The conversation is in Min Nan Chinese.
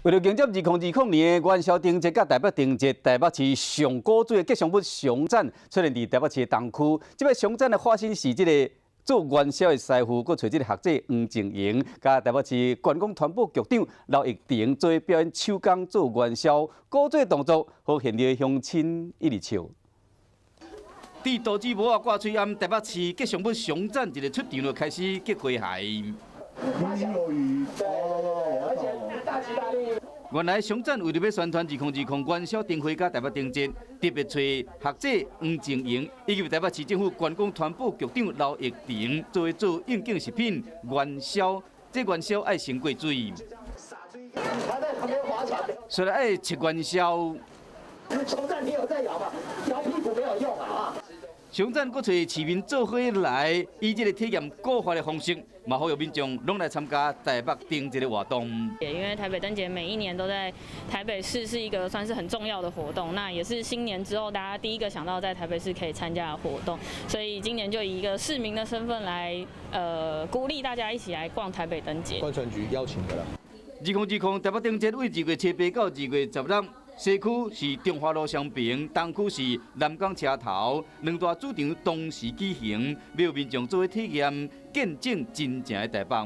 為著迎接2020年的元宵燈節佮台北燈節，台北市上古錐的吉祥物熊讚出現佇台北市的東區。這擺熊讚的化身是這个做元宵的師傅，閣揣這个學者黃靜瑩，佮台北市觀光傳播局長劉奕霆做伙表演手工做元宵，古錐動作，予現場的鄉親一直笑。佇杜子帽仔掛喙罨，台北市吉祥物熊讚一个出場就開始激詼諧。對，而且大吉大利。原來熊讚為著欲宣傳2020元宵燈會佮台北燈節，特別揣學者黃靜瑩以及台北市政府觀光傳播局長劉奕霆做伙做應景食品元宵，這元宵愛先過水。雖然愛切元宵。熊讚，你有在搖嗎？搖屁股沒有用啊！熊讚閣揣市民做伙來，以這个體驗古法的方式，嘛呼籲民眾攏來參加台北燈節的活動。因為台北燈節每一年都在台北市是一個算是很重要的活動，那也是新年之後大家第一個想到在台北市可以參加的活動，所以今年就以一個市民的身份來，鼓勵大家一起來逛台北燈節。觀傳局邀請的啦。2020台北燈節為2月7、8到2月16。西區是中華路雙平，東區是南港車頭，兩大主場同時舉行，欲予民眾做伙體驗見證真正的台北。